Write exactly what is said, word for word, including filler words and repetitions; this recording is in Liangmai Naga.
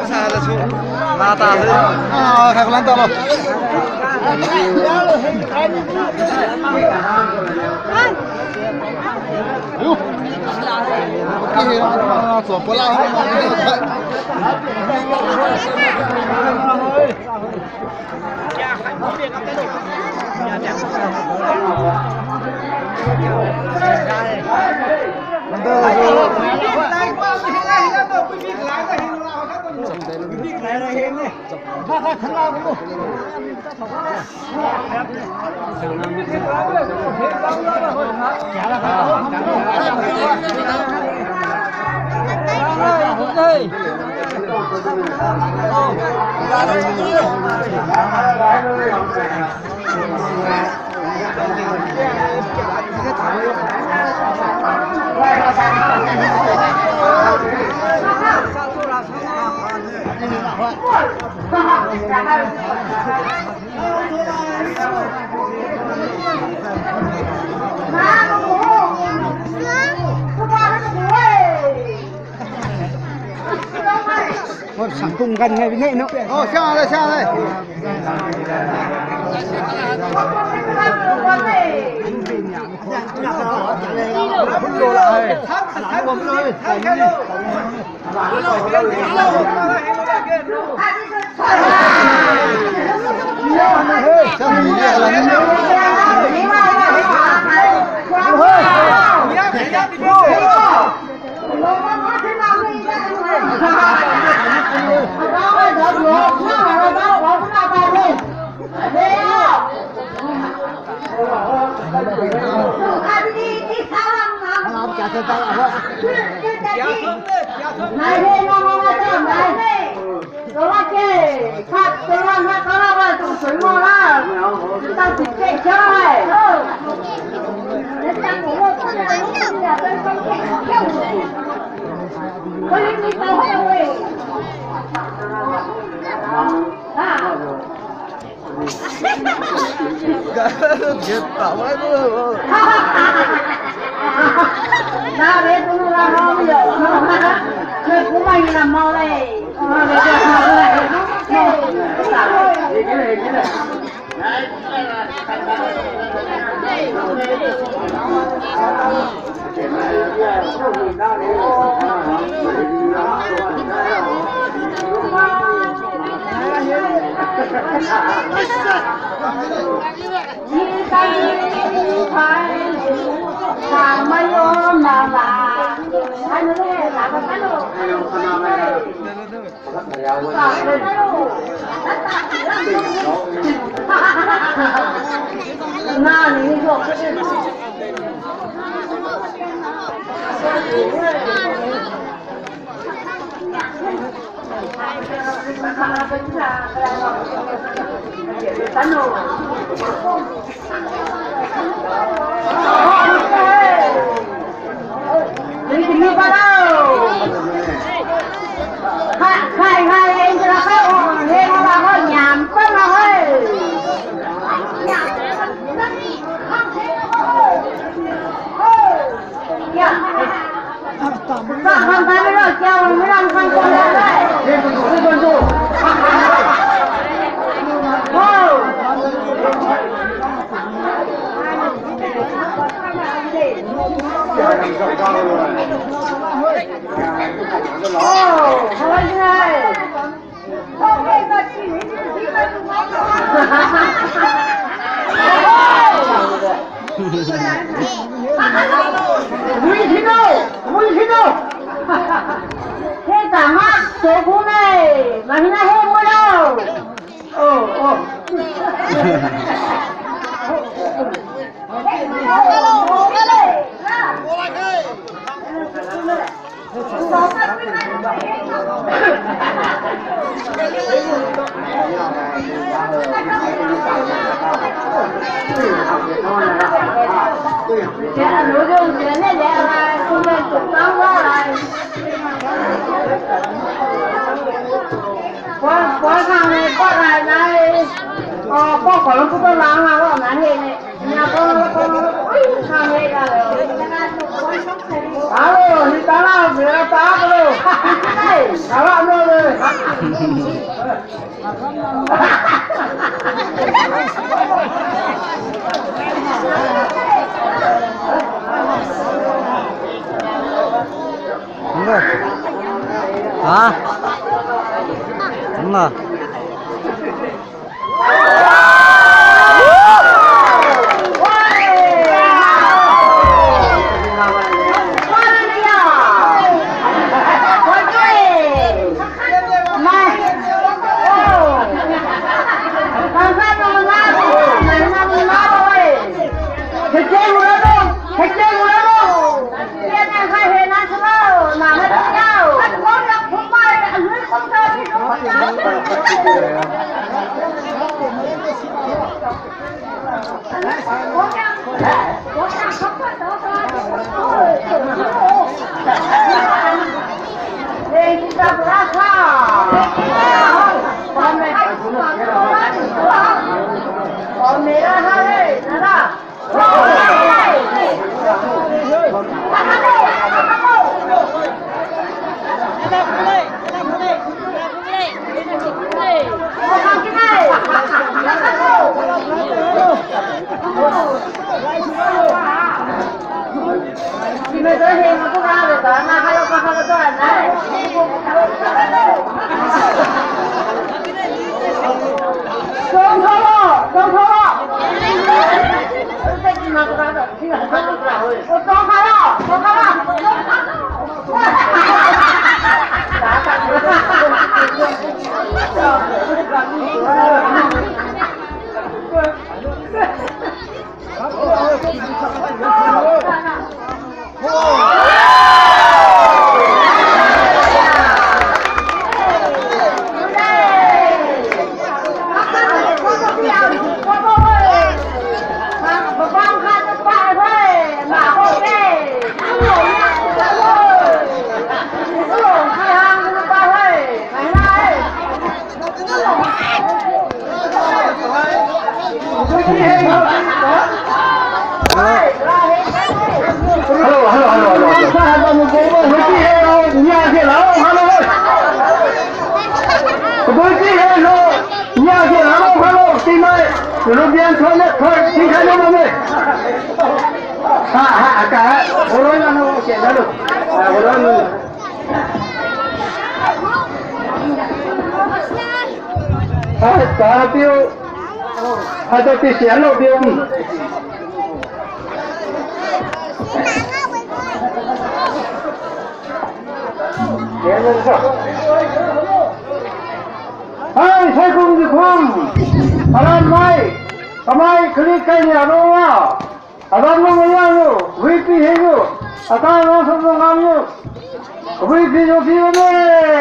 Sa la su. Na ta su. Ah, khaklan ta lo. Yu. Ki na na so pala. Oi, sangtung gan ngai bine no. Oh, siang le, siang le. Wi hino, wi hino. He ta ma to gu ne, ma hina he mo lo. Oh, oh. Hello, ni tala, mera ta ko. Tala no le. Tunggu. Ha? Tunggu. Hello, hello, hello, hello, hello. Hello. Hello, hello, hello, hello. Tingkai na mame. Ha, ha, aka, ha. Hello, hello, hello. Ah, hello, hello. Hai, ta piu. Hai, ta pi sian lo piu. Hai, sai kum di kum. Alam mai. Kamai kali kai ni aro wa. Alam lo mai yang lo. Wi pi he lo. Ata lo sam lo ngam lo. Wi pi lo pi lo ne.